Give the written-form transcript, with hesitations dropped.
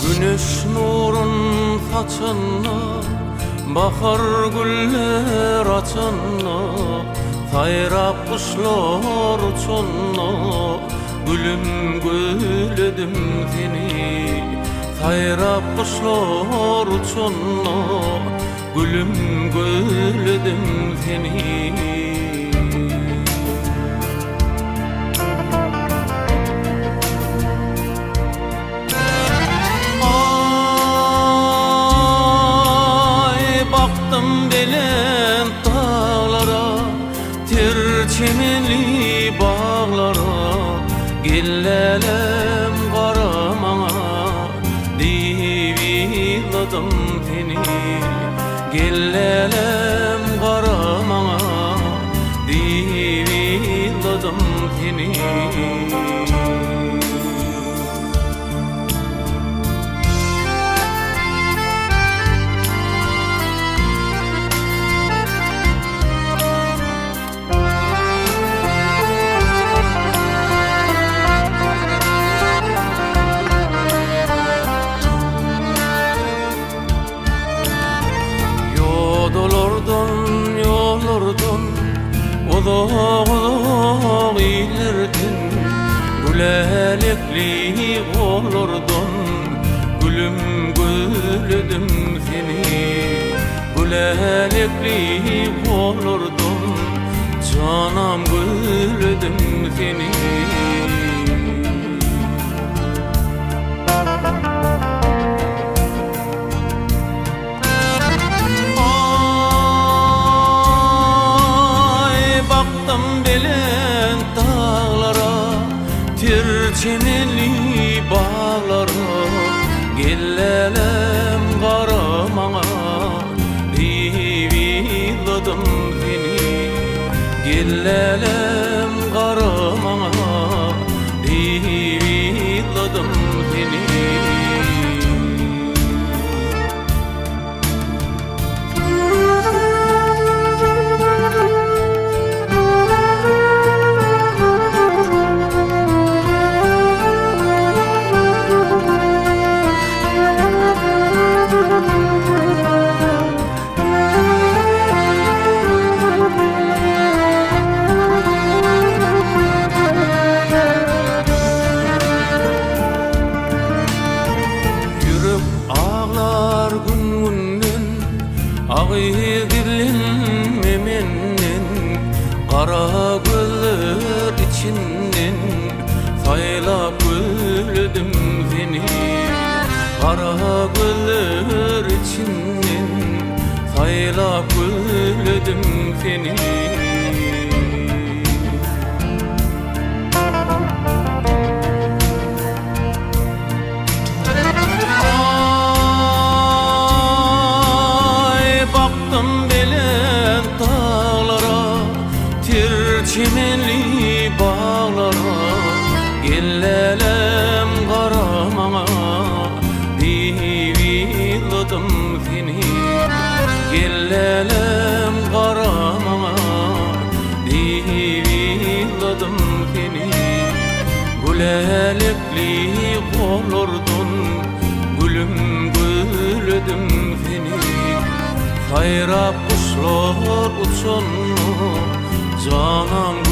Güneş nurun saçanda, Bahar güller açanda, Saýrap guşlar uçanda, Gülüm güledim seni. Saýrap guşlar uçanda, Gülüm güledim seni. Aý, bakdym belent daglara, Ter çemenli baglara, Gel lälem gara maňa, Diýip yzladym seni. Gel lälem gara maňa, Diýip yzladym seni. Ýodalardan, ýollardan, Uzak-uzak illerden, Gülälekli gollardan, Gülüm gözledim seni. Gülälekli gollardan, Janam gözledim seni. Aý, bakdym belent daglara, Ter çemenli baglara, Gel lälem gara maňa, Diýip yzladym seni. Gel lälem gara maňa, Diýip yzladym seni. Ýürek aglar gün-günden, Agyz gizlenme menden, Gara gözler içinden, Saýlap gözledim seni. Gara gözler içinden, Saýlap gözledim seni. Aý, bakdym belent daglara, Ter çemenli baglara, Gel lälem gara maňa, Diýip yzladym seni. Gel lälem gara maňa, Diýip yzladym seni. Gülälekli gollardan Gülüm güledim seni. Saýrap guşlar uçanda, Janam.